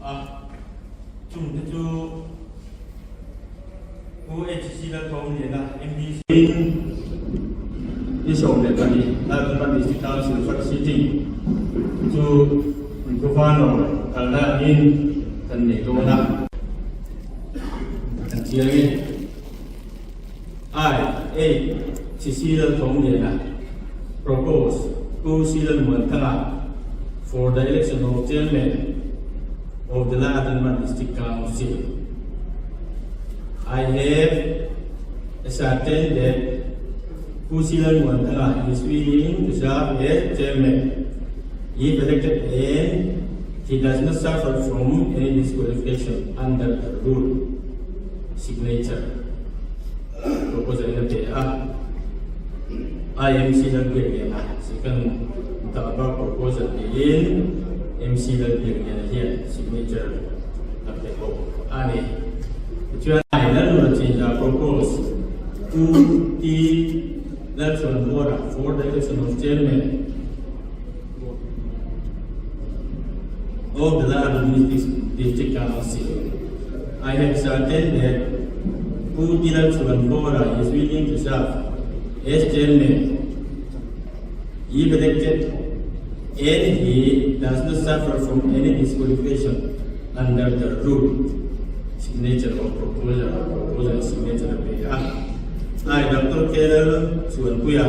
a, chung te chu Pu HC Lalthawmliana, MDC. Tin, ni 12 Lalthawmliana District Council First Sitting chu Governor kalna angin kan nei dawn a. Kan chiang e. I, A, Sisi Lalthawmliana, propose Pu C Lalmuanthanga for the election of Chairman of the Lalthanman District Council. I have ascertained that Pu C Lalmuanthanga is willing to serve as Chairman if elected and he does not suffer from any disqualification under the rule. Signature proposal in a pe a, IMC Lalbiakliana second the above proposal tiin MC Lalbiakliana hian signature a pe bawk a ni. Tichuan I Lalnuna Chinda propose to T Lalchhuanvawra for the election of Chairman of the Lalnuna District Council. I have ascertained that Pu Tilal Chuanvawra is willing to serve as chairman if elected and he does not suffer from any disqualification under the rule. Signature of proposal, proposal signature a pe a. I Doctor K Lal Chuanpuia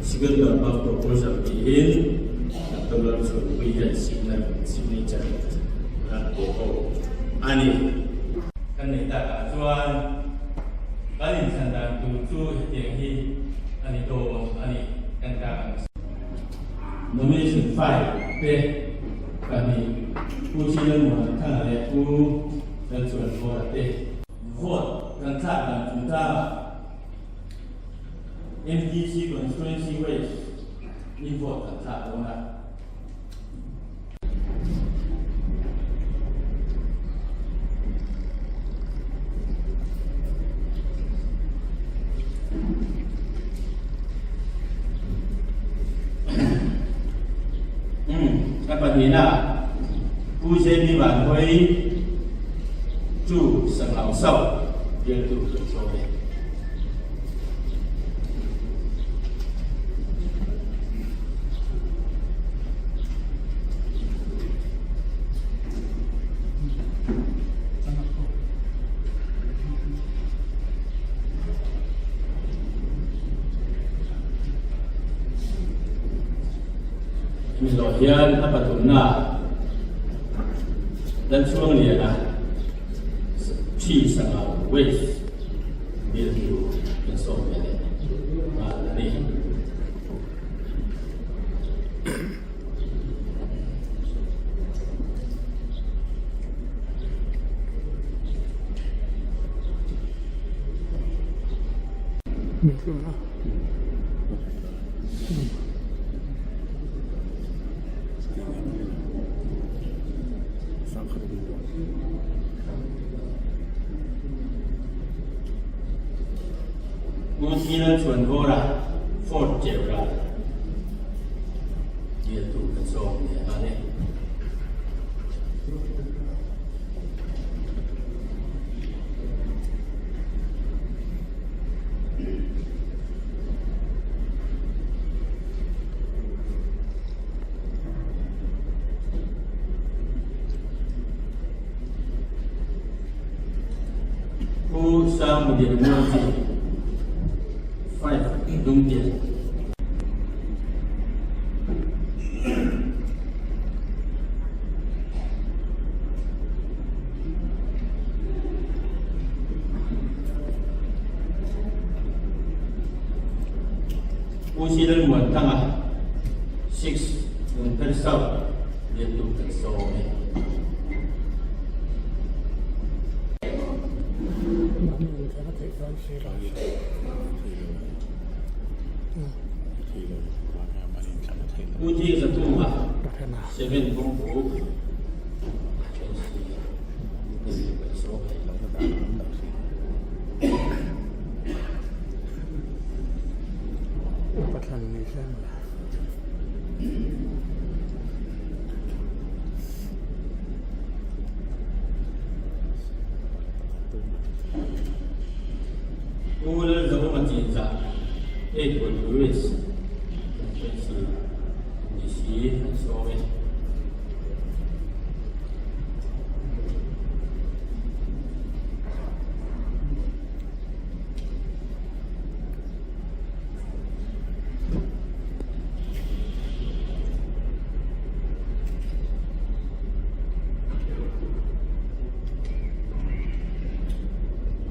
second the above proposal tiin Doctor Lal Chuanpui hian signature a pe bawk. A ni. Kan nei takah chuan kan inthlan dan tur chu hetiang hi a ni dawn a ni. Kan ta ang. Nomination file te pahnih Pu Chilalmuana Thanga leh Pu Lalchuanvawra te. Vote kan thlak dan chungchangah MDC Constituency West in vote kan thlak dawn a. A pahnihna Pu JB Vanhawi chu Sanghau South bialtu kan sawm e. Hemi zawh hian a pathumna Lalchhuangliana Thi Sangau West bialtu kan sawm ve leh nghal a ni. Pu Thila Chhuanvawra Fort Cheural Bialtu kan sawm leh nghal e. Pu Sangmulian Mualti 5 Lungtian. Pu Silalmuanthanga 6 Lungpher South Bialtu kan sawm e. Pu Thi Zatunga 7 Bungbu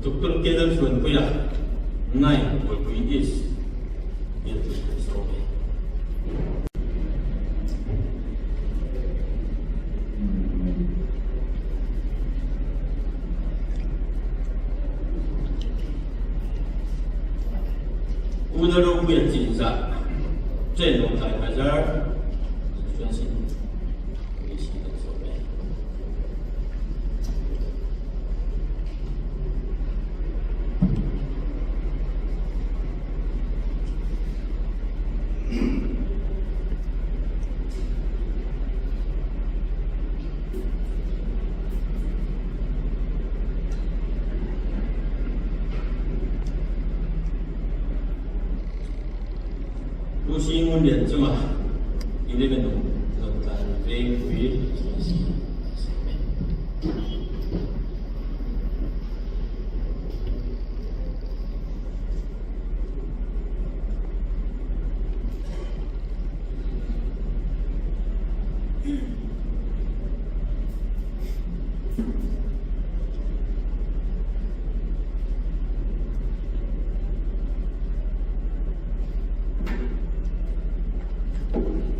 Doctor K Lalchhuanpuia, 9 Buaipui East, bialtu kan sawm e. Pu Lalropuia Chinzah, Chen Lawngtlai Bazar, Constituency, VC kan sawm e. Pu Singun Lian chunga 11 Lawngtlai Vengpui Constituency kan sawm e.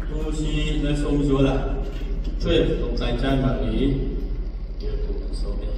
Tu si Lalsawmzuala, 12 Lawngtlai Chanmari, Bialtu kan sawm e.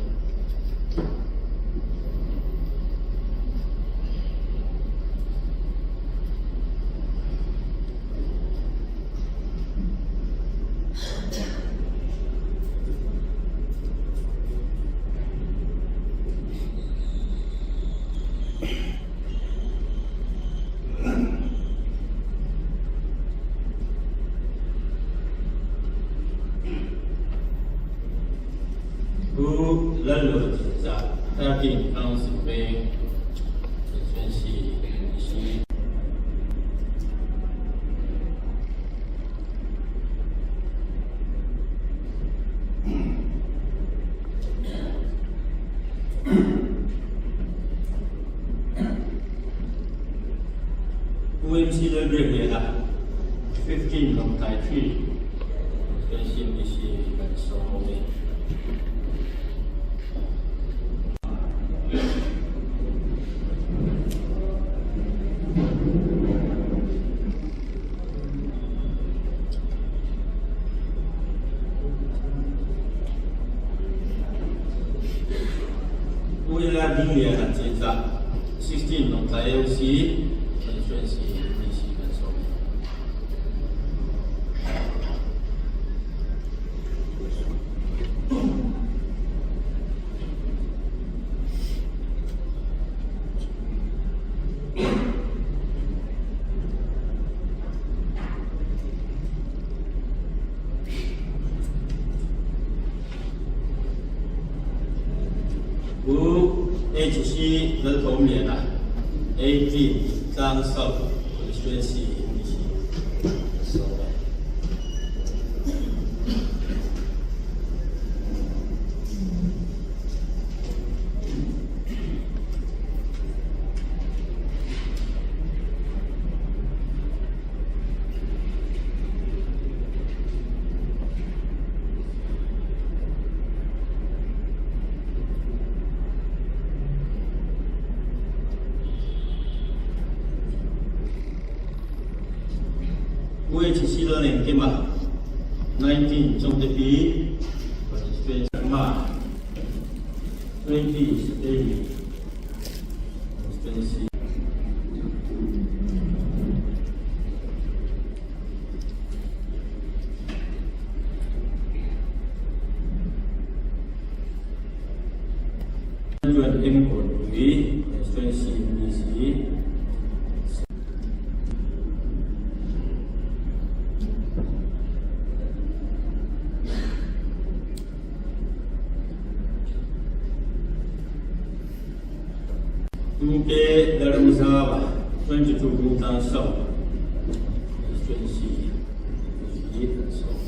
Pu Lalluaichinzah 13 Council Peng Constituency si. Pu MC Lalbiakliana 15 Lawngtlai 3 Constituency MEC kan sawm e. Pu Ila Dingliana Chinzah 16 Lawngtlai LC Constituency DC kan sawm e. Pu HC Lalthawmliana, 18 Tlang South Constituency DC sawm e. UHC Lal Engkima, 19 Chawngte Pi, Constituency Chakma, 20 Sateli, Constituency. Chuan Engkawlpui Constituency MEC UK Lalramzava 22 Bungtlang South Constituency hi an sawm.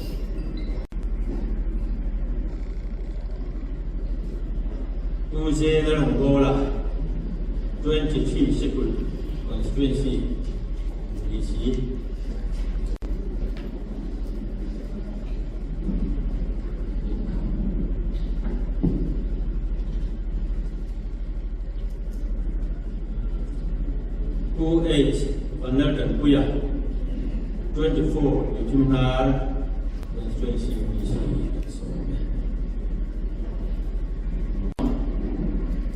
UJ Lalrawngbawla 23 Sikul Constituency DC. Pu H Vanlaltanpuia, 24 Tuithimhnar Constituency VC sawm e.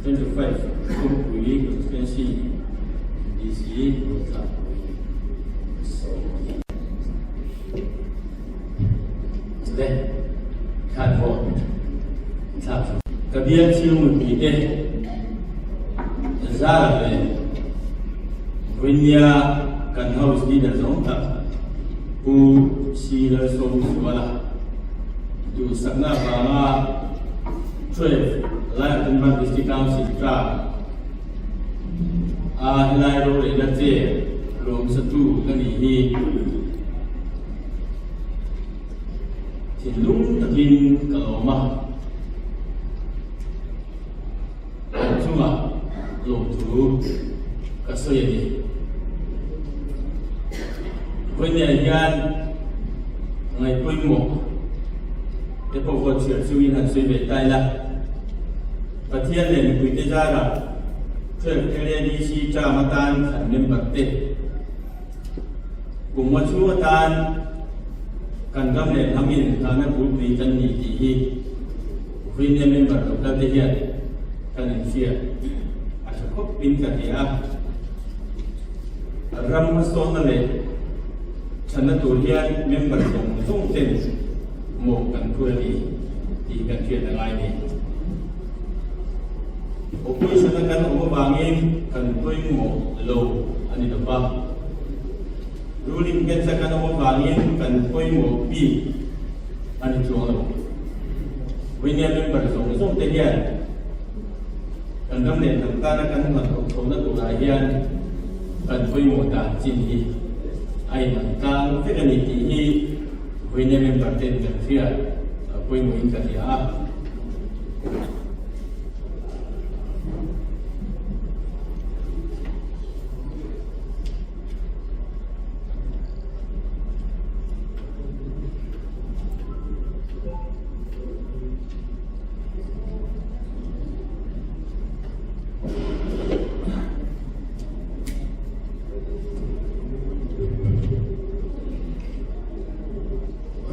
25 Kawngpui Constituency VC Ruatlakpui sawm e. Le khan vote thlak chu. Ka bial chhung mipui te zar leh vawinia kan House Leader zawng tak Pu Si Lalsawmzuala duhsakna avanga 12 Laiatunban District Council term a helai rorelna che lawmsatu ka nih hi. Thinlung takin ka lawm a, kan chungah lawmthu ka sawi a ni. Vawinia hian ngaihpawimawh te pawh vote chhiar chungin han sawi ve ta ila, Pathian leh mipuite zarah 12 LADC term atan thlan member te, Kum nga chhung atan kan ram leh hnam in hlana bulpui kan ni tih hi Ukrainian member local te hian kan inhriat a tha khawp in ka hria a. Ram hmasawnna leh thatna tur hian member zawng zawng ten mawh kan phur a ni tih kan hriat a ngai ni. Opposition a kan awm avangin kan pawimawh lo a ni lo va, ruling bench a kan awm avangin kan pawimawh bik a ni chuang lo. Vawinia member zawng zawng te hian kan ram leh hnam tana kan hnathawk chhohna turah hian kan pawimawh dan chin hi a inang tlang vek a ni tih hi vawinia member ten kan hriat a pawimawhin ka hria a.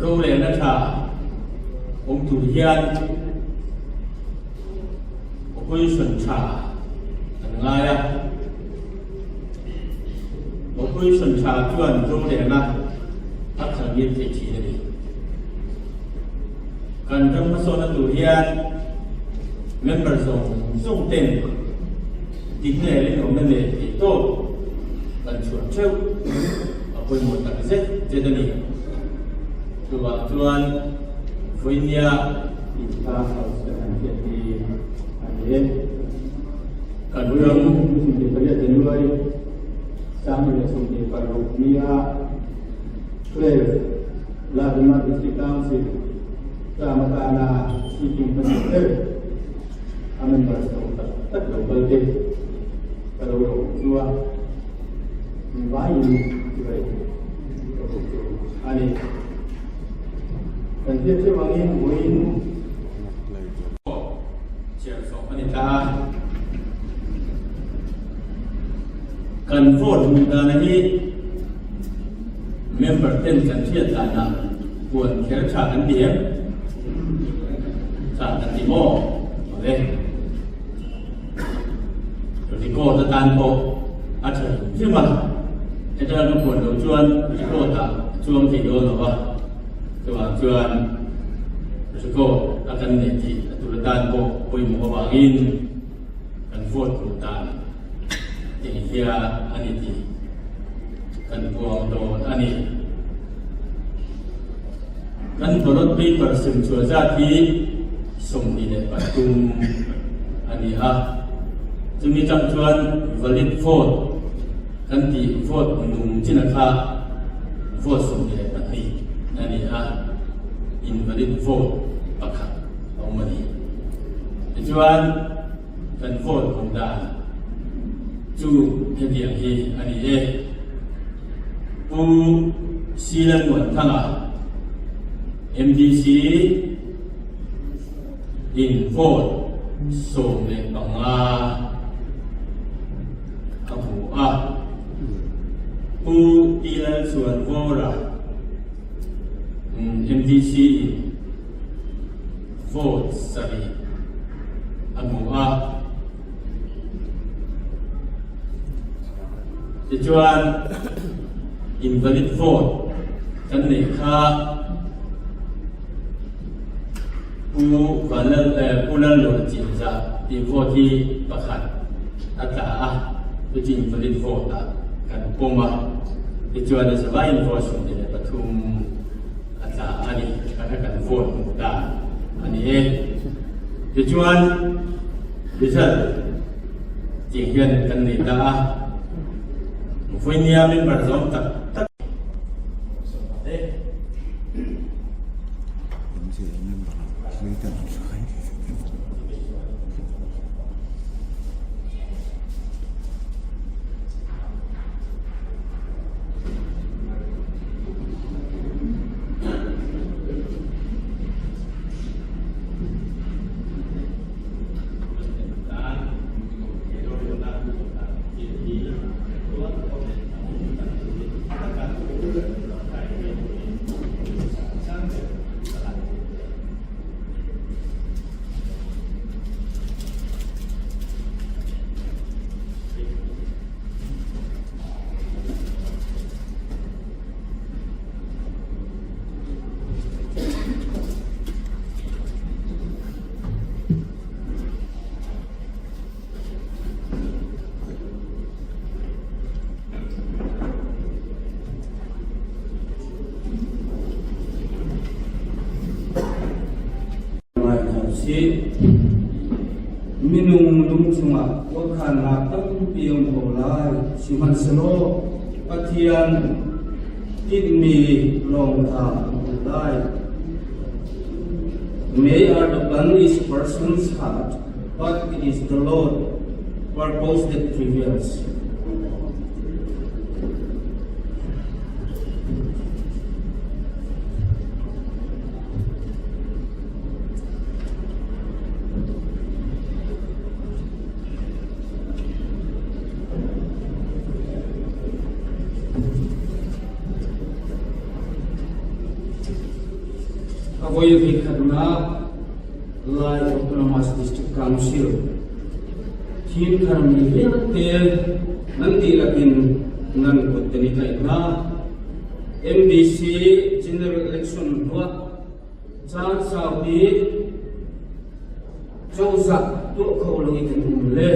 Rorelna tha awm tur hian Opposition tha an ngai a, Opposition tha chuan rorelna a khalh ngil thei thin a ni. Kan ram hmasawnna tur hian member zawng zawng ten dikna leh rinawmna leh theihtawp kan chhuah theuh a pawimawh tak zet zet a ni. Chuvang chuan vawinia Inpa house kan han hriat hi a ni e. Kan ram 28 January 2026 nia 12 Laduma District Council term atana seating hmasa ber a members lo tak tak lo kal te ka lo rawh chu a vaiin chibai ka buk chu a ni. Kan hriat theuh angin vawiin Chhiar zawh a ni ta a. Kan vote hmuh dana hi member ten kan hriat danah puan kher tha kan ti em? Tha kan ti maw? Awle. Record atan pawh a tha hrim hrim a, heta ka puan loh chuan record ah a chuang thei dawn lo va, chuvang chuan record a kan neih tih a tur atan pawh pawimawh avangin kan vote hmuh dan eng hia a ni tih kan puang dawn a ni. Kan ballot paper sem chhuah zat hi 23 a ni a, chumi tang chuan valid vote kan tih vote nung chin a kha vote 22 a ni a, invalid vote pakhat a awm a ni. Tichuan kan vote hmuh dan chu hetiang hi a ni e. Pu Silalmuanthanga, MDC, in vote 15 a hmu a. Lalchhuanvawra MDC in vote sarih a hmu a. Tichuan invalid vote kan neih kha Pu Vanlal Pu Lalluan Chinzah tih vote hi pakhat a tla a, chuti invalid vote ah kan pawm a, tichuan a zavaiin vote 23 a tla a ni, kha kha kan vote hmuh ta a ni e. Tichuan result tih hian kan nei ta a, vawinia member zawng tak tak. Minung lung chungah khuakhannak tampi a um ko lai, sihmanhsehlaw Pathian tinhmi lawng kha an hmu lai. May are the plan is person's heart, but it is the Lord purpose that prevails. A voi voikhatnak Lai Autonomous District Council thim tharmi vialte nan dihlak in nan kut kan i tlaih hna. MDC General Election hnuah caan saupi cozah tuah kho lo in kan um le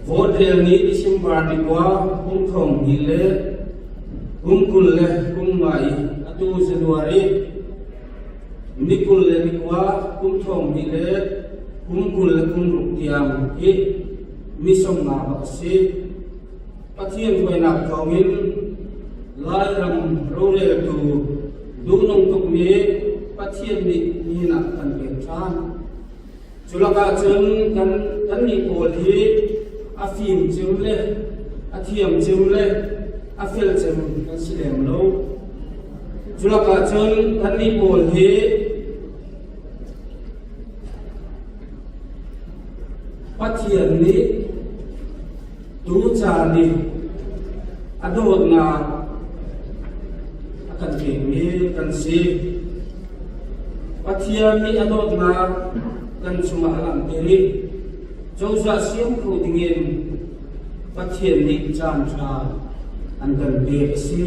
vote rel ni December ni kua kum thong hnih le kum 20 le kum nga i atu January ni 22 kum thong hnih le kum 26 tiang hi mi 50 bak a si. Pathian hruainak thawngin Lairam roreltu duhnung tukmi Pathian nih nihin ah kan pek ṭhan. Cu lakah cun kan kannih pawl hi a fim cem le a thiam cem le a fel cem kan si lem lo. Cu lakah cun kannih pawl hi Pathian nih Tucaan i a dawtnak a kan pekmi kan si. Pathian nih a dawtnak kan cungah a langhter i cozah siam kho dingin Pathian nih caanṭha an kan pek a si.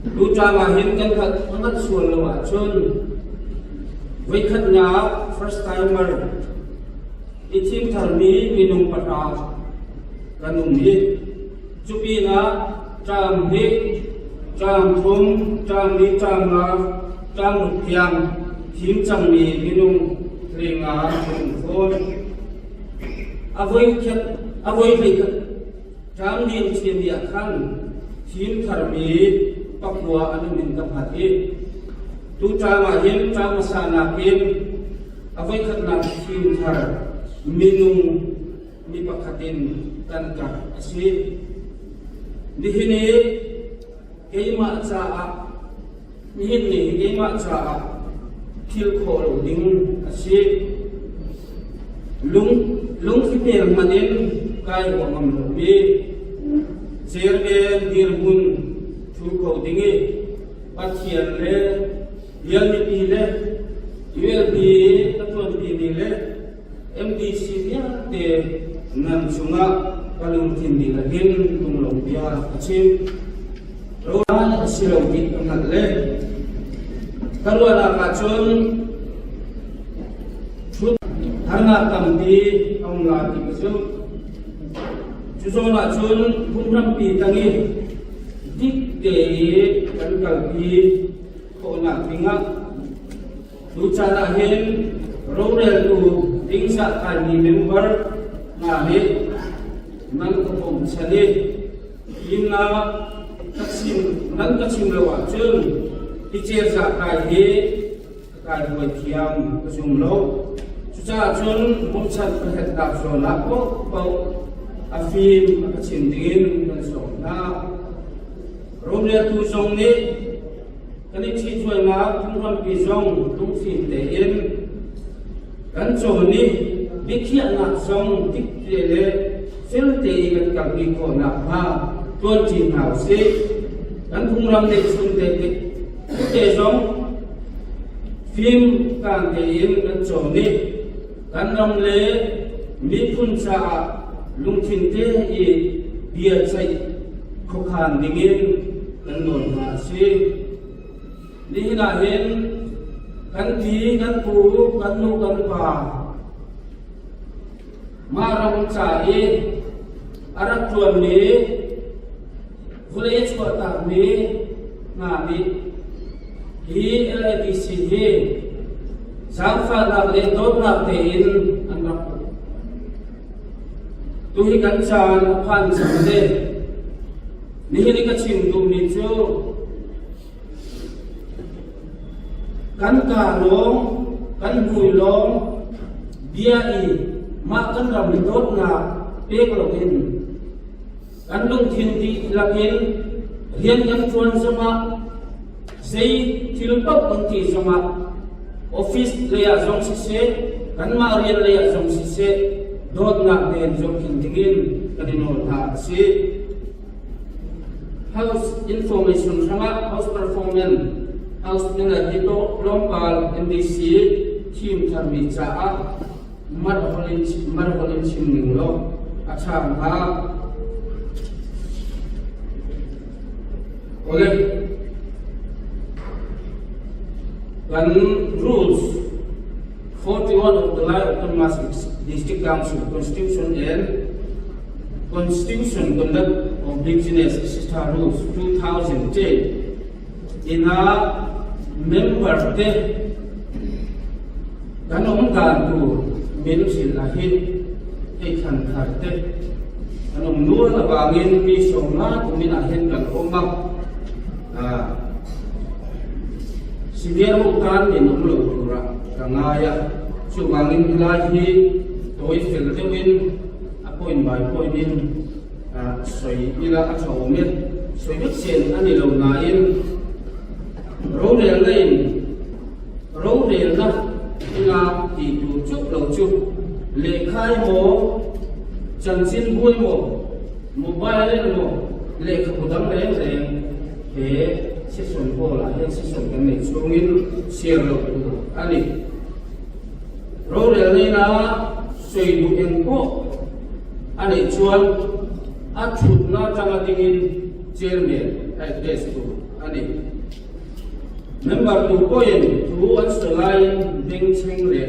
Tucaan ah hin kan kan sual lo ahcun voikhatnak first timer I thim tharmi minung pahra kan um i cu pinah ṭam hnih, ṭam thum, ṭam li, ṭam nga, ṭam ruk tiang thim cangmi minung 15 kan um fawn. A voi khat, a voi hleikhat ṭam liam ṭhiam ah khan thim tharmi pakua an um in ka hngalh i tu ṭam ah hin ṭam hmasa nakin A voikhatnak thim thar minung mi pakhat in kan karh a si. Nihin i keimah caah nihin ni hi keimah caah thil khawh lo ding a si. Lung lungthli pel hmanh in kai ruah ngam lomi chairman dirhmun. ding i Pathian le bial mipi le ULB ka ṭuanpi mi le MDC vialte nan cungah ka lungthin dihlak in lunglawm bia ka chim. Rawlai a si lo ti ka hngalh le ka ruahnak ah cun ṭhut harnak tampi a um lai ti ka zumh. Cu zawn ah cun phunghrampi tang i dik te i kan kalpi khawhnak dingah tuchan ah hin roreltu dingzah kaimi member hna nih nan ka bawmchan i fimnak ka chim nan ka chim lo ahcun hi cerza kai hi ka kai huai thiam ka zum lo. Cucaah cun bawmchan ka herhnak zawn ah paohpaoh a fim a ka chim dingin kan sawm hna. Romreltu zong nih kan i ṭhithuainak phunghrampi zong lungfim tein kan cawn i biakhiahnak zong dik te le fel tein kan kalpi khawh nakhnga ṭuanṭi hna usih. Kan phunglam neihchun te te zong fim kaan tein kan cawn i kan ram le miphun caah lungthin te i bia ceih khuakhan dingin kan nawl hna a si. Nihin ah hin kan pi, kan pu, kan nu, kan pa mah ram ca i a rak ṭuanmi vawlei a chuahtakmi hna nih hi LADC hi zaangfahnak le dawtnak tein an rak Tuhi kan caan a phan cang le nihin i ka chim duhmi cu kan kaa lawng, kan hmui lawng bia i mah kan ram dawtnak pek loin kan lungthin dihlak in rian kan ṭuan zongah zei thil paoh kan ti zongah office lei ah zong siseh kanmah rian lei ah zong siseh dawtnak nen zohkhenh dingin kan i nawl hna a si. House Information hrangah House Performance House Energy tlawmpal NDC thim tharmi caah marhol in chim ning law a ṭha hnga. Ole kan rules 41 of the Lai Autonomous District Council Constitution and Constitution Conduct of Business Sister Rules 2010 ina member te kan um dan tur min hrilh ah hin hei thlan thar te kan um nual avangin mi sawmnga tumin ah hin kan awm a senior ho tan min um lo turah ka ngai a chuvangin helai hi tawi fel deuhin a point by point in sawi ila a tha awm e sawi vek sen a ni lo nain rorelna in Rorelna ina tih tur chauh lo chu lehkha emaw, chanchinbu emaw, mobile emaw, lehkhabu dang reng reng he session hall ah hian session kan neih chhungin share loh tur a ni. Rorelna ina sawi duh eng pawh a neih chuan a thutna atanga dingin chairman a address tur a ni. Member tu pawhin thu an sawi laiin bengchheng leh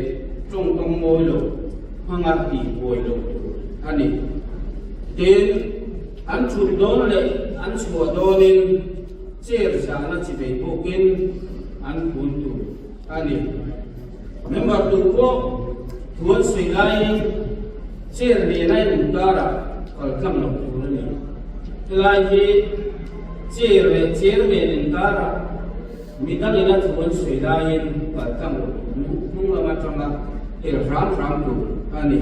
tawngkam mawi lo hmanga tih buai loh tur a ni. Tin, an thut dawn leh an chhuah dawnin chair zahna chi bei bawkin an kun tur a ni. Member tu pawh thu an sawi laiin chair nena inkarah kal tlang loh tur a ni. Helai hi Chair leh chairman inkarah midangin a thu an sawi laiin kal tlang loh tur hnung lam atanga tel hram hram tur a ni.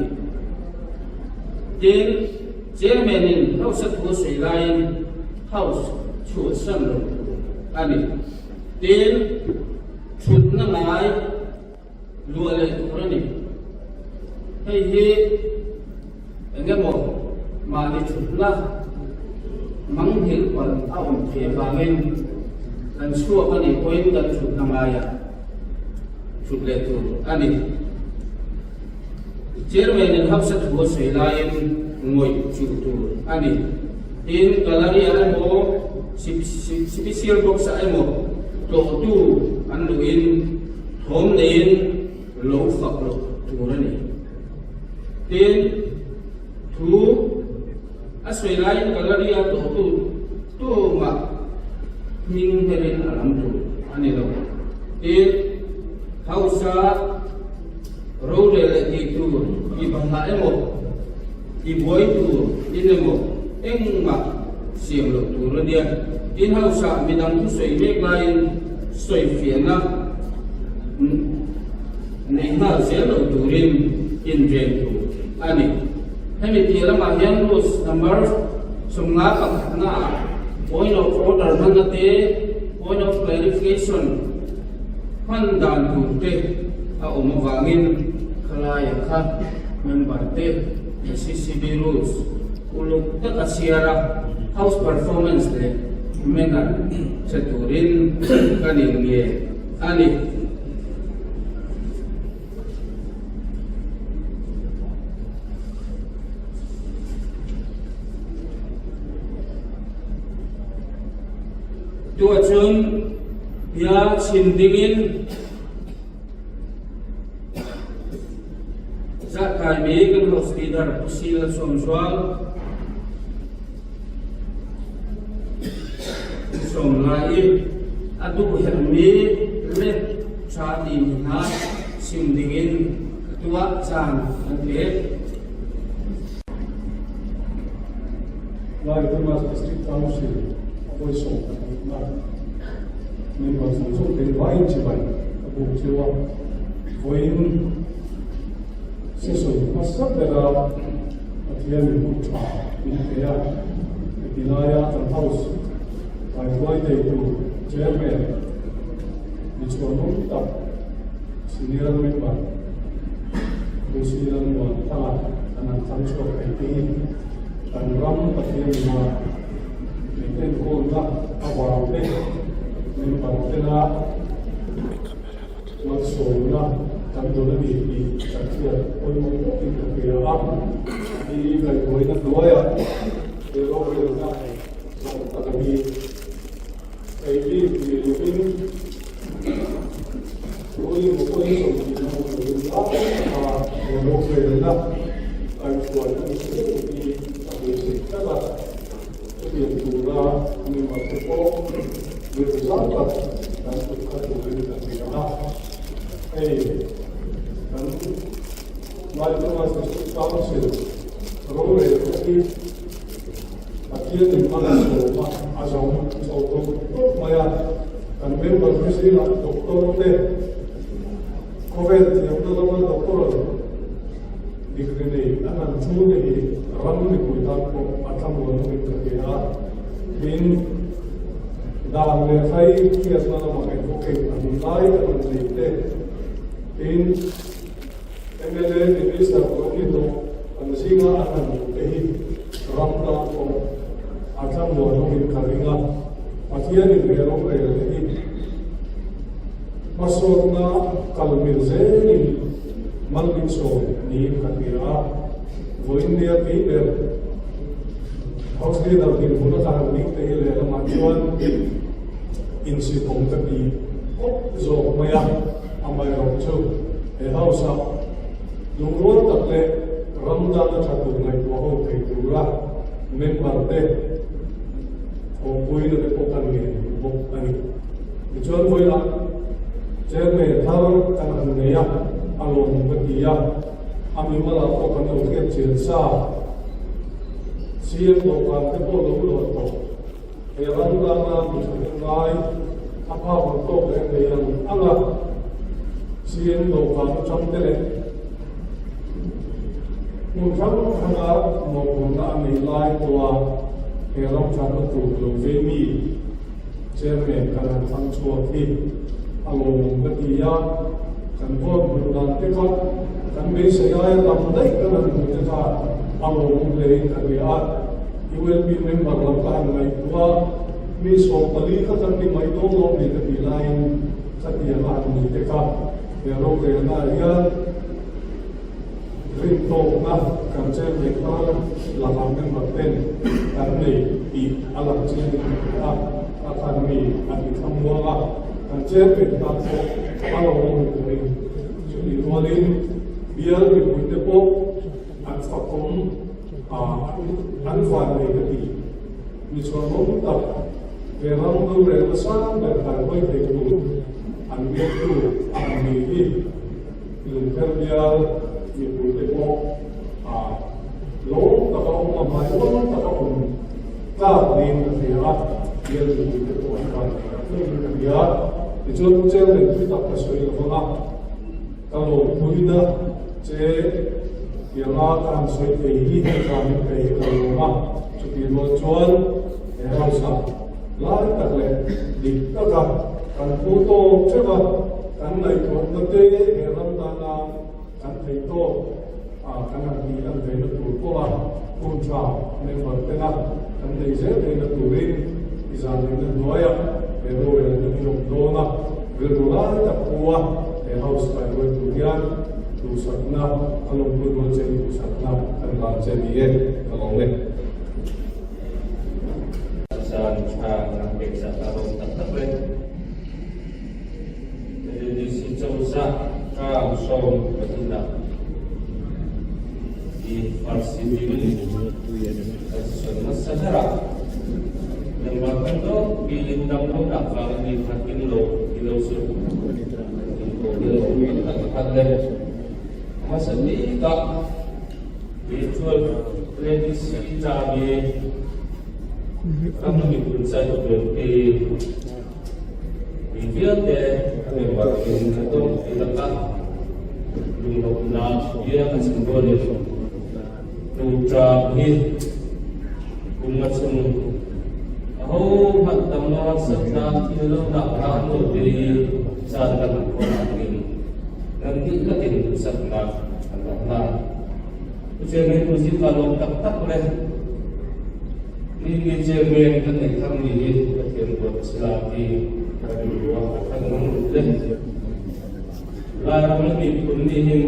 Tin, chairman in house a thu a sawi laiin house chhuahsan loh tur a ni. Tin, thutna ngai luah leh tur a ni. Hei hi eng emaw mahni thutna manghilh palh a awm thei avangin. Kan chhuak a nih pawhin kan thutna ngaiah thut leh tur a ni. Chairman-in hausa thu a sawi laiin ngawih chuh tur a ni. Tin, gallery-ah emaw, special box-ah emaw tlawhtu an luhin thawm neiin lo fak loh tur a ni. Tin, thu a sawi laiin gallery-a tlawhtu tumah hming herin a lam tur a ni lo. Tin, hausa rorel leh tih tur ti bahlah emaw, ti buai tur in emaw engmah siam loh tur a nia. Tin, hausa midang thusawi mek laiin sawifiahna nei nghal zel loh turin inven tur a ni. Hemi piah lamah hian rules number 51 naah point of order hmanna te, point of clarification hman dan tur te a awm avangin khalaia kha member te CCB rules uluk taka chhiar a house performance leh manner hre turin kan inngen a ni. Tuahcun bia chim dingin zahkaimi kan house leader Pu Sila Sawmzual sawm lai i a duh herhmi le ṭha timi hna chim dingin ka tuah caan an pek. Lai Thomas District Council a vawi 12 na member zawng zawng te vaiin chibai a buk cheu a, vawiin session hmasa bera Pathian in hun tha min pe a, heti laia kan House kaihruai thei tur Chairman ni chhuanawm tak Senior Member Lucy Lalmuanthanga an han thlang chhuak thei te hi kan ram Pathian ina min enkawlna avang te member tena Malsawmna kan dawn a ni tih kan hriat pawimawh tawkin ka hria a, i ngaihtuahna hnuaiah he rorelna zawng tak a ni. Ei bik ni lovin ruling opposition tihna awm lovin lai taka he rorelna kaihhruai a ni zel hi ka beisei tlat a, chutiang tura member te pawh Rilru zau tak kan kut kha turin ka hria a, hei kan Laitama District Council rorelna hi Pathian in hman a sawm a, a zawm chho tawp tawp mai a, kan member te zingah doctor te, khawvel thiamna lama doctoral degree nei an han thu te hi ram mipui tan pawh a thlamuan awmin ka hria a, tin, Dan leh hlai hriatna lamah advocate an lai a rawn nei te, tin, mla Minister lo ni tawh an zinga a hlan duh te hi ram tan pawh a thlamuan awmin ka ring a, Pathianin he rorel te hi hmasawtna kal mil zelin mal min sawm niin ka hria a, vawiin nia kei ber. House leader dinhmun a tlan dik te hi lehlamah chuan insitawm ka ti khawp zawk mai a, amaherawhchu he house-ah lungrual tak leh ram dana tha tur ngaihtuah ho thei tura member te thawhpuina te pawh kan ngen duh bawk a ni. Tichuan vawilah chairman thar kan han nei a, a lawm ka ti a, a mimalah pawh kan lo hriat chian sa. CM dawhkan te pawh lo luah tawh. He ram danga mi thahnem ngai a phak ang tawk leh thei ang ang a, CM dawhkan atang te leh hmun hrang hranga mawhphurhna a neih lai pawha he ram thatna tur lo ve mi Chairman kan han thlang chhuak hi a lawmawm ka ti a, kan vote hmuh dan te kha kan beisei aia tam daih kan han hmuh te kha a lawmawm hlein ka hria a, ULB member lam ka han ngaihtuah a. Mi 14 kha kan ni mai dawn lo ni ka tih laiin khatiang a han ni te kha he rorelnaah hian rintawkna kan chen leh thar lakah member ten kan nei tih a lang chiang in ka hria a, a khan mi a ti thlamuang a, kan chen ve tan pawh a lo awm in ka ring. Chutih rualin bial mipuite pawh an fakawm a, an vannei ka ti. Mi chhuanawm tak, he ram rorelna sang ber kaihruai thei tur an biaktu a han ni hi lungpher bial mipuite pawh a lawm taka awm a, hmai ual taka awm tlak niin ka hria a, bial mipuite pawh an van thei tak maiin ka hria. Tichuan Pu Chairman thu tak ka sawi lo vang a, ka lawmpuina che tianga ka han sawi thei hi hei vangin kei hi ka lawm a, chutih rual chuan he hausa lai tak leh dik taka kan phu tawk theuh a, kan ngaihtuahna te he ram tana kan theih tawk a kan han tih lan ve na tur pawh a hun tha member tena kan nei zel theihna turin i zanlehna hnuaiah he rorelna hi awm dawn a, rilru lai tak pu a he house kaihruai tur hian duhsakna a lawmpui rual che duhsakna kan hlan che ni e, ka lawm e. Zan tha kan pek zat a lawm tak tak le. LDC cozah term 12 ah hi first sitting kan son hmasa ber a. Member kan dawk pi in dam lonak vangin mi khat in lo ti lo su. In ko hi lo um tak tak le. Hmasa bik ah virtual LDC ca mi ram miphun chan tuanpi Mi vialte a member in a dawng ti lakah lunglawmhnak bia ka chim rualin tuṭa hi kum nga chung ahohmanh dam lo harsatnak thil lonak hna an nawl te i caan kan hman khawhnak dingin nan dihlak in duhsaknak kan rak hna. Chairman tu zingka lawm taktak le ni chairman kan nei tharmi hi Pathian ruat a si la ti kan ruah a kan nung le Lairam le miphun nih hin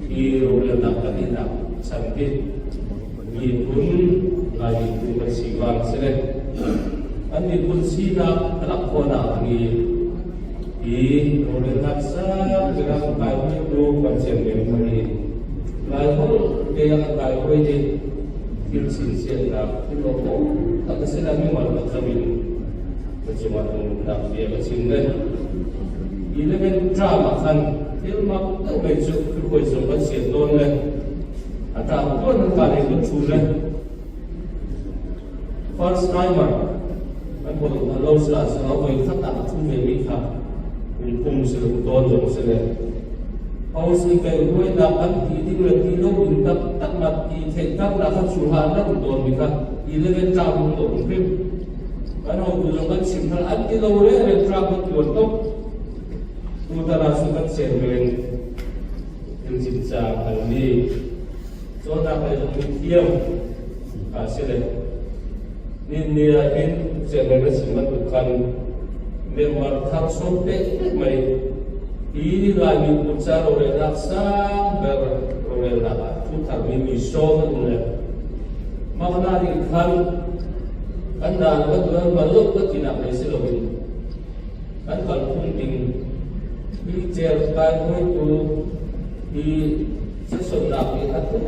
hi rorelnak kan ihnak chan hi miphun Lai miphun kan si vang si le an miphun sinak a lak khawhnak ding i hi rorelnak sang ram kai tu kan chairman thar hi Laiholh te ah kai hoi i thil chinchiahnak thil awk tak a si la mi mal tak zo in ka cungah lungnak bia ka chim le 11 term ah khan thil mak deuh mai cu hruai zong kan sian tawn le a ṭah tuan an ka le kan thu le first timer kan hol na lo sila sa voi khat ah thu ve mi kha kum kum si lo tawn zong si le House i kaihhruainak kan ti ding le ti lo ding taktak nak ti theihter nak kha chuha na um tawn mi kha 11 tla um to um hrim kan hotu zong kan chim hal an ti lo re re tla kan tuan tok tu tara su kan sen men in cin cha kan ni chona kai zong mi thiam a si le ni ni a hin chen men sim man tu khan member thar som pe mai hi Laimi pumsa rorelnak sang ber rorelnak ah thu tharmi mi sawm an um le makna nih khan kan dan kan tuan bal lo ka tinak lei si loin kan kalphung ding hi cer kai hoi tu hi sesonnak nih a tu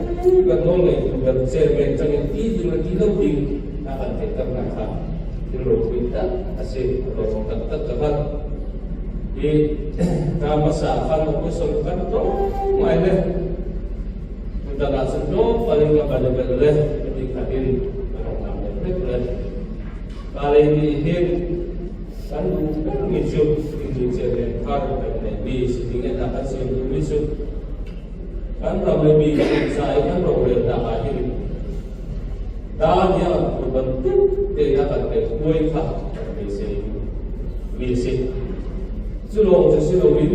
kan nawl ngeitu ber chairman changin ti ding le ti lo ding a kan theihter hna kha thil ropui tak a si a lawm taktak ka hngalh i ka hmasa khan opposition kan tlawm ngai le tutan ah cun tlawmpal in ka bal bel le ti khat in ka rak nam le hlek le ka lei nih hin kan duh bermi cu Hindu chairman thar kan neihmi si ding in a kan siam duhmi cu kan ram le mi ca i kan rorelnak ah hin Daniel tu bantuk tein a kan pek hnuai kha kan beisei mi a si. Cu lawng cu si loin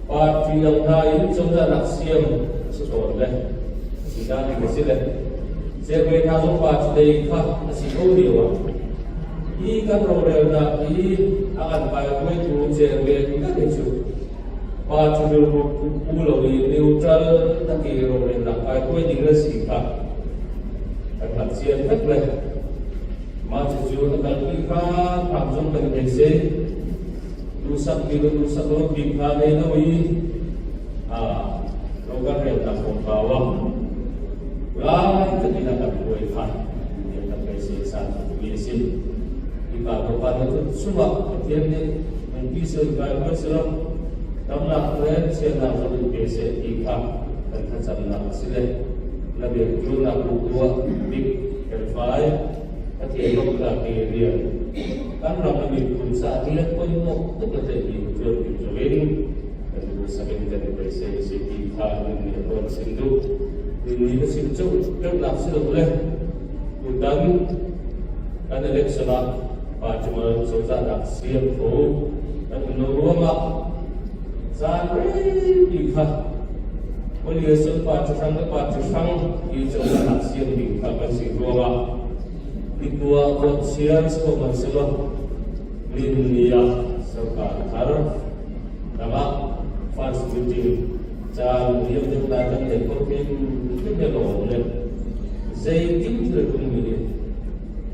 party dang hna in cozah nak siam a si tawn le a si dan ding a si le chairman hna zong party lei kha a si ko lio ah. Hi kan rorelnak hi a kan kaihruaitu chairman ber hi cu party rilru pu lo i neutral tak i rorelnak kaihruai ding a si kha kan hngalh cian vek le mah cucu a kalpi hramhram zong kan i beisei. Duhsak mi le duhsak lo bik hna nei lo i ro kan relnak kongkau ah lai takin a kan hruai kha tiah kan beisei san timi a si. Hika tlawmpal na thut chungah Pathian nih nungpi sel kai hruai selaw damnak le chiatnak zong in pe seh ti kha kan thlacamnak a si le na rianṭuannak bu tu ah bik felfai Pathian lawmhnak i rian kan ram le miphun caah rian pawimawh tuk a tlaihmi ṭuan ding zongin kan duhsak in kan i beisei a si ti kha nun nih a tuan chim duh. Nun nih a chim ceuhnak si lo le tutan kan election ah party cozahnak siam kho kan um lo ruangah caan reipi kha Coalition party hrang le party hrang i cozahnak siam ding kha kan si ruangah nikua vote sian si ko hmanh selaw nin ni ah sarkar thar dangah first meeting caan liam deuh lai kan nei ko hrim hrim he lawm le zeitin thil tung mi nih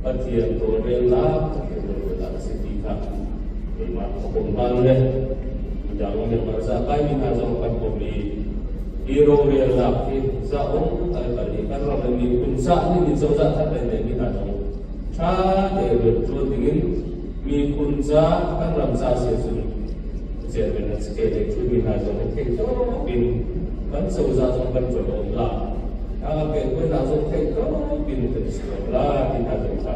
Pathian tawlrelnak Pathian tawlrelnak a si ti kha keimah ka pom hlan le midang member za kaimi hna zong kan pom i hi rorelnak hi zaum al kal i kan ram le miphun cah nih mi cozah that le mi hna zong ṭha te rian ṭuan dingin miphun ca kan ram ca si cun chairman an si ke le ṭhumi hna zong hi thei tawk in kan cozah zong kan ṭuan awm la a ke hna zong thei tawk in kan si awm la ti hna zong kha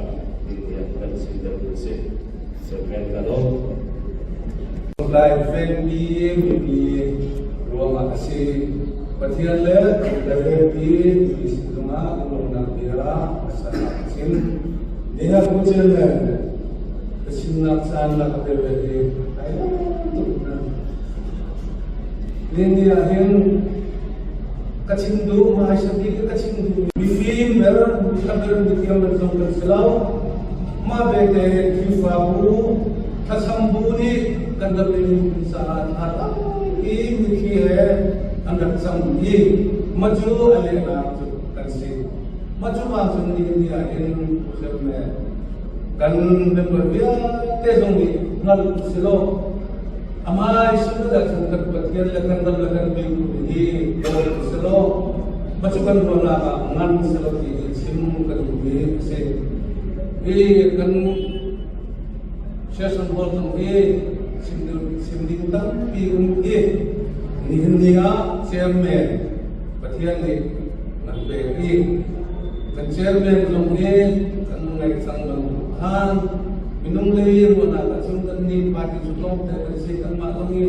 kan si deuh si chairman ka lo. Lai vengmi mipi ruangah a si. Pathian le Lai vengpi mipi sin zongah lawmnak bia a sannak a chim. Nihin pu chairman ka chimnak caan la ka pe ve hi ai tuk na. Nihin ni ah hin ka chim duh ma ai sabi ka chim duh mifim ber mitha ber mithiam ber zong kan si lo. Mah belte Khrihfabu thlacam bu nih kan ram le miphun caah thla tampi mitthli he an rak cam i mah cu a lehnak cu kan si. Mah cu vang cun nihin ni ah hin Pu kan member vialte zong nih hngalh si law amai sin dah cun kan Pathian le kan ram le kan miphun hi daw si law mah cu kan ruahnak ah ngan si lo ti chim ka duhmi a si. Hi kan session hall zong hi chim ding tampi um hi nihin ni ah chairman Pathian nih nan pek i kan chairman zong hi kan ngaih cang bantuk khan minung lei ruahnak ahcun kan nih party cu tlawmte kan si kanmah zong hi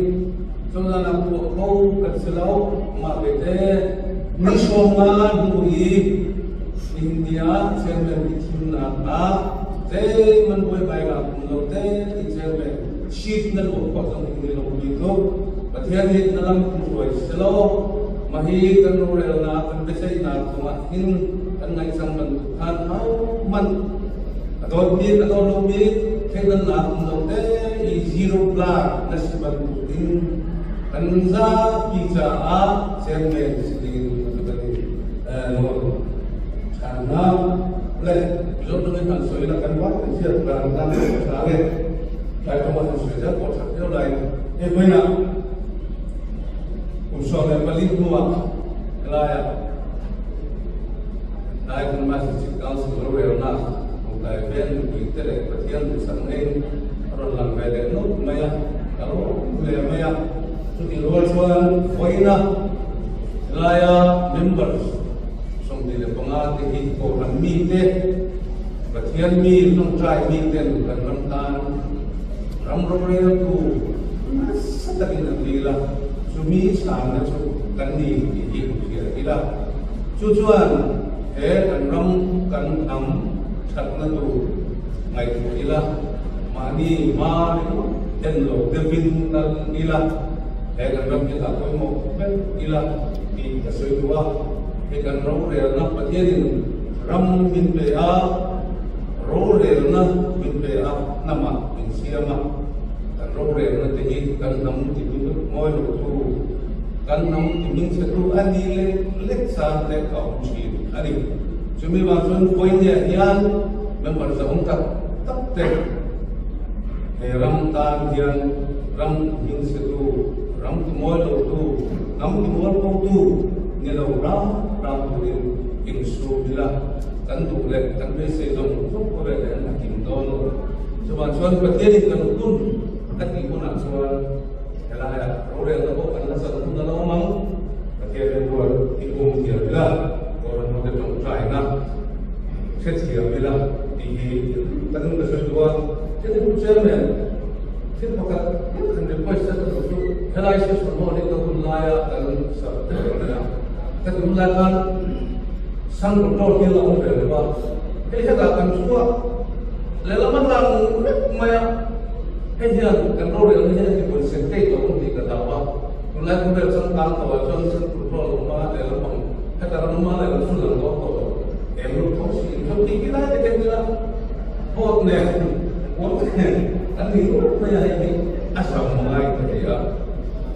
cozahnak tuah kho kan si lo mah bete ni sawm nga hnu i India chairman i thimnak ah zeiman buaibainak um lo te i chairman chief na luah khawh zong in lo mi tluk Pathian nih na lam hruai selaw mahi kan rorelnak kan biaceihnak cungah hin kan ngaih cang bantuk khan man a dawtmi a dawt lomi thleidannak um lo te i zero bla na si bantuk in kan zapi caah chairman si ding Chana le Mizo nih kan soi la kan wat kan siat la kan tha le lai tong kan soi ja ko that deuh lai e voina kum 14 hnu ah lai ah lai kan ma si council ro rel na lai ven pui te le Pathian du sang nei ron lang ve le no mai a ka ro le mai a chuti rual chuan voina Laia members 25 te hi kawhhran mite Pathian mi ṭawngṭai miten kan ram tan ram roreltu nasa takin an dil a, chumi chhanna chu kan ni tih hi hria ila. Chu chuan he kan ram kan hnam ṭhatna tur ngaihtuah ila, mahni hma ringawt en lo deuhin kal ila, He kan ram hi dah pawimawh vek ila tih ka sawi duh a, he kan rorelna Pathianin ram min pe a, Rorelna min pe a, hnamah min siam a, kan rorelna te hi kan hnam ti mawi lo tu, kan hnam ti hmingchhe tu a ni lek lek chan te a awm thin a ni. Chumi vang chuan Vawinia hian member zahawm tak tak te he ram tan hian ram hmingchhe tu, ram ti mawi lo tu, hnam ti mual po tu ni lo ram ram turin insum ila kan duh leh kan beisei zawng zawng pawh vel hian a kim dawn lo. Chuvang chuan Pathianin kan hun a tih hunah chuan helaiah rorelna pawh kan la chan hun a lo awm ang. Pathian rilrual i pum thiam ila, Kawrhan hote tawngtaina hrethiam ila tih hi kan ka sawi duh a. Thil hi Chairman, thil pakhat kan request a ka duh chu helai session hall hi ka hun laia kan sak tawh a nia. Ka ti hun lai khan Sun control hi a awm ve lo va, hei hetah kan chhuak lehlam a lang vek mai a, hei hian kan rorelna hi a ti concentrate lo ang tih ka hlau a. Tunlai khawvel changkang tawhah chuan sun control a awm a, lehlam ang heta ram awm a lehlam chu lang dawn tawh lo. Eng lut tho si in thil tih tih lai te keng ila vote nen vote nen kan ni rup mai a, hei hi a zam ngai ka ti a.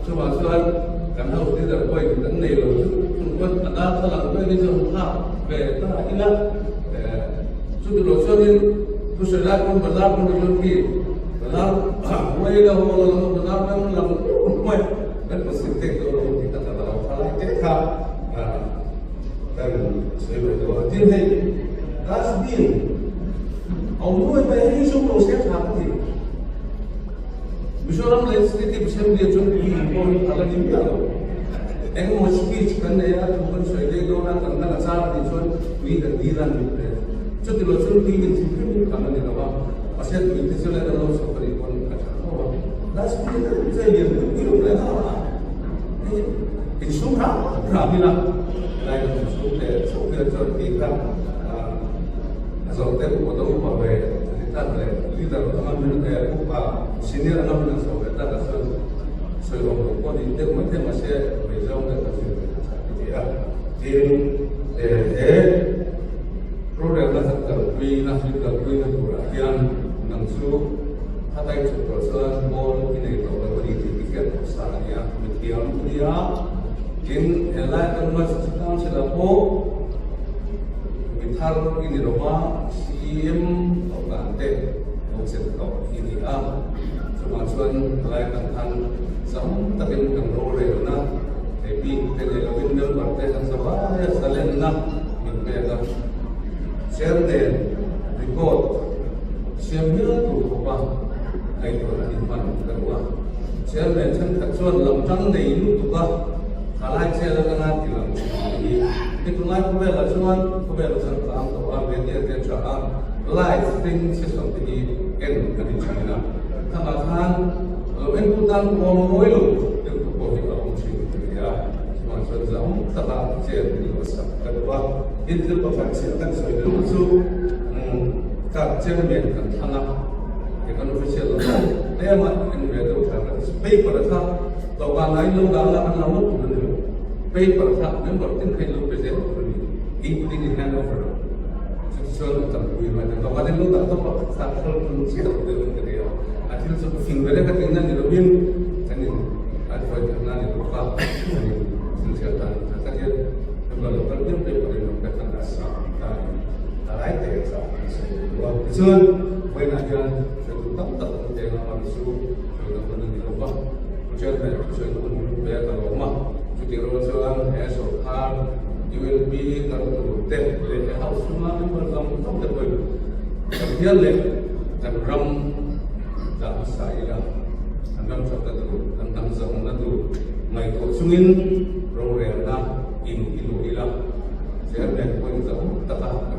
Chuvang chuan kan house leader pawhin kan nei lo chu chung chuan a darthlalang vel hi chu han thlak ve ta ila chutilo chuanin thusawi lai pawn bazar pawn chuan khi bazar huai la haw la lam bazar lam lang mai kan pasik tek dawn lo tih ka ta lo tha lai te kha kan sawi ve deuh a. Tin hei dustbin a awm nuai mai hi chu lo se tha ka ti. Mizoram Legislative Assembly ah chuan tui in pawh hi a la ni miah lo. Engemaw speech kan nei a, thu kan sawi daih dawn a, kan la char a nih chuan tui kan dil a ni hle. Chuti lo chuan tui in thim hrim hrim kan la ni lo a, mahse tui te chu leh kan lo chhawp a nih pawn a tha tho a. Last minute a zai lian pui pui lo leh nghal a, hei insum ram ram ila helai kan insum leh chauh vel chuan tui kha a zawh te upa te upa ve a ni tak leh leader anga min upa senior anga min an sawm ve tak ah chuan sawi awm lo pawh ni deuh mai thei mahse vei zawng deuh kan zir ve ta chak ka ti a. Tin, he rorelna kan kalpuina min kalpuina turah hian nang chu khatai chuk tawh chuan ball i nei tawh lo a ni tih i hriat tawh sa a nia, mithiam a nia. Tin, helai kan Masjid Council ah pawh Mi thar i ni lo va, CM tawh dan te lo chelh tawh i ni a. Chuvang chuan helai kan khan zam takin kan rorelna thei bik te leh lovin member te kan za vai a, zalenna min pek a. Chairman record siam hial tur khawpa ngaihtuahna inhman ka duh a. Chairman thenkhat chuan lamtang nei lutuk a. Thalai chel atanga ti lang thin tih hi hi tunlai khawvelah chuan khawvel a changkang tawh a, media te a tha a, live thing session te hi en a ni thin a, khangah khan lo entu tan pawh mawi lo deuh te pawh hi a awm thin a ni a, chuvang chuan zam taka chel hi lo sak ka duh a, tin thil pakhat chiah kan sawi deuh chu ka chairman kan thlang a, he kan official lam tlema en ve deuh tha ka ti paper kha. Dawhkan ah in lo dah la an lo ngawt tur a ni lo. Paper kha member tin kha in lo pe zel tur a ni. Including in hand over. Chuti chuan a tanpui mai ta. Dawhkan in lo dah tawp a kha thal phun chiah lo deuh in ka ti a. A thil chu fing ve lek a tihna ni lovin kan in an huai thatna a ni bawk a. Kan in thil thial dan tha tak hian member lo kal piang paper in lo pe khan a sa ta a ni. A lai te a sa an sawi duh a. Tichuan vawiinah hian hruaitu tam tak an teng a, amah chu hruaitu hun a ni lo va. Chairman thusawi hun pe a ka lawm a, chutih rual chuan he sawrkar ULB kal tur te leh he house chhunga member zawng zawng te pawhin kan bial leh kan ram dah hmasa ila, kan ram thatna tur, kan hnam zahawmna tur ngaihtuah chungin rorelna in i luh ila, Chairman pawhin zahawm taka.